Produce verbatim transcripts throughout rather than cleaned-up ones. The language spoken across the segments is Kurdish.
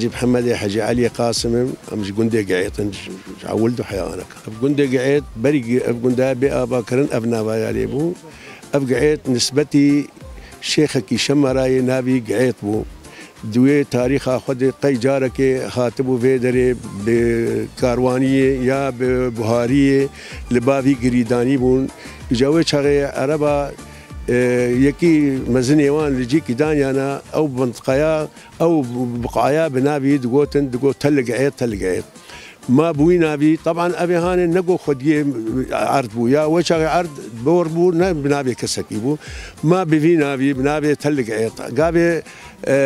Mihemedê Hecî Eliyê Qasim im, em ji gundê Giêt in, ji, ji ewil du heya aneka. Ev gundê Giêt, berî gi-, ev gundaya bê avakirin, ev nava ya lê bû. Ev Giêt nisbetî şêxekî Şemerayê navî Giêt bû. Di wê tarîxa xwe de qey carekê hatibû vê derê bi karwaniyê ya bi buhariyê li bavî girîdanî bûn. Îca wê çaxê ereba, e, yekî mezinê wan li cîkî daniyana ew bintiqeya, ew biqaya bi navî digotin, digot Tel Giêt, Tel Giêt. Ma bi wî navî, teban ev ê hanê ne go xwediyê erd bû. Ya wê çaxê erd bor bû, ne bi navê kesekî bû. Ma bi vî navî, bi navê Tel Giêt. Gavê, e,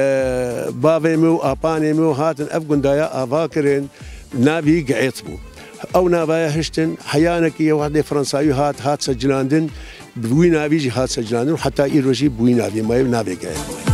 bavê me û apanê me û hatin ev gundaya ava kirin, navî Giêt bû. Ew navaya hiştin, heyanekî ye wexdê Fransawî hat, hat secilandin, bi wî navî jî hat secilandin û heta îro jî bi wî navî maye, navê Giêt maye.